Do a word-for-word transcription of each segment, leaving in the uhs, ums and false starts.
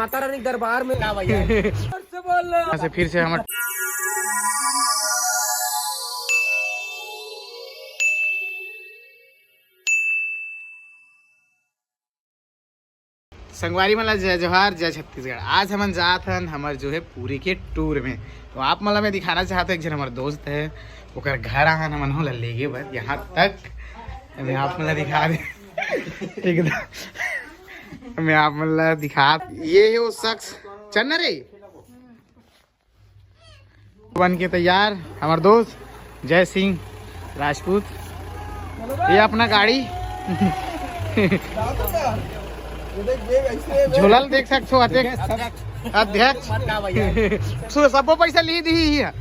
माता रानी के दरबार में। का भैया? फिर से बोल रहे हो। यहाँ से फिर से हम संगवारी मन ला जय जोहार, जय छत्तीसगढ़। आज हमन जात हन हमर जो है पुरी के टूर में। तो आप मन ला मैं दिखाना चाहत हूँ, एक झन हमर दोस्त है, ओकर घर आहन हमन ओला लेगे बर यहाँ तक। मैं आप मन ला दिखा दे एकदम, मैं आप मन ला दिखा, ये है वो शख्स। चल ना रे, बन के तैयार हमर दोस्त जय सिंह राजपूत। ये अपना गाड़ी झोला ल देख सकथो, अध्यक्ष, अध्यक्ष। सु-, सबो पैसा ली दी ही है।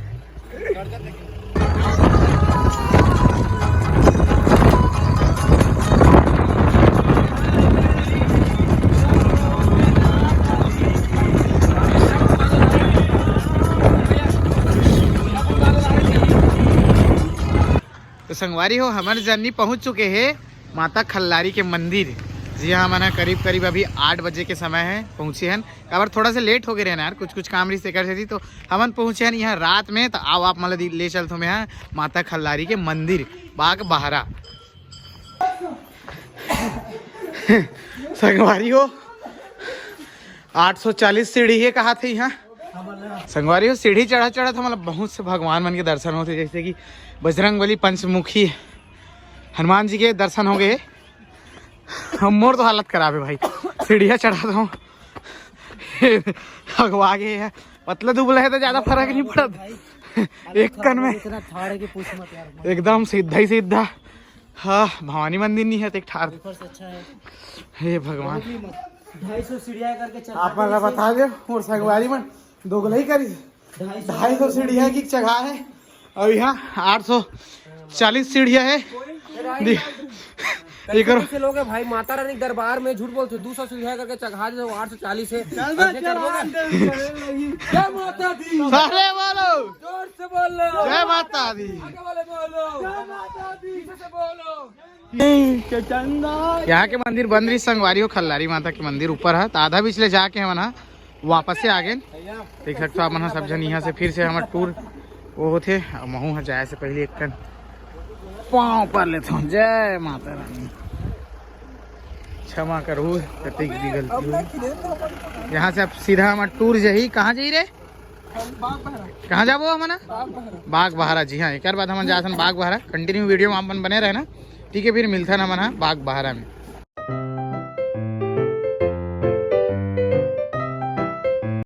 तो संगवारी हो, हमर जर्नी पहुंच चुके हे माता खल्लारी के मंदिर। जी हाँ, हमन ह करीब करीब अभी आठ बजे के समय है पहुंचे हन। काबर थोड़ा से लेट हो गए रहे ना यार, कुछ कुछ काम रहिस तेकर सेती। तो हमन पहुंचे हन यहाँ रात में। तो आओ आप मन ला दि-, ले चलथो मैं यहाँ माता खल्लारी के मंदिर बाग बहरा। संगवारी हो, आठ सौ चालीस सीढ़ी हे कहा थे यहाँ। संगवारी हो, सीढ़ी चढ़त चढ़त हमला बहुत से भगवान मन के दर्शन होते, जैसे कि बजरंग बली, पंचमुखी हनुमान जी के दर्शन हो गए। हम, मोर तो हालत खराब है भाई, सीढ़िया चढ़त हूँ। अगवा गए है, पतला दुबला है तो ज्यादा फर्क नहीं पड़त। एक कन में इतना ठाड़ है कि पूछ मत यार। एकदम सीधा ही सीधा। हाँ, भवानी मंदिर नहीं है तो एक ठाड़। ऊपर से अच्छा है। हे भगवान। ढाई सौ सीढ़िया करके चढ़ आप मन ला बता दे, मोर संगवारी मन दोगलई करी। ढाई सौ सीढ़िया की चढ़ा है और यहाँ आठ सौ चालीस सीढ़िया है। दि-, ये करो। कैसे लोग हैं भाई, माता रानी के दरबार में झूठ बोलते हो, दो सौ सीढ़िया करके चढ़ा दे, वो आठ सौ चालीस है। चल बे, ऐसे चल चल बे। बे। जय माता दी। सारे बोलो। जोर से बोलो। जय माता दी। आगे वाले बोलो। जय माता दी। पीछे से बोलो। यहाँ के मंदिर बंद रही संगवारी हो, खल्लारी माता के मंदिर ऊपर है, तो आधा बीच ले जाके हमन ह वापस से आ गए। देख सकते हो आप मन ह, सब झन यहाँ से फिर से हमर टूर वो होथे। अब महू ह जाए से पहले एक कन पाँव पर लेथों। जय माता रानी, क्षमा करहु कतेक भी गलती हो। यहाँ से अब सीधा हमर टूर जही, कहाँ जही रे? कहाँ जाबो हमन? बाग बहरा। जी हाँ, एक बाद हमन जाथन बाग बहरा। कंटिन्यू वीडियो में आप मन बने रहना, ठीक है? फिर मिलथन हमन ह बाग बहरा में।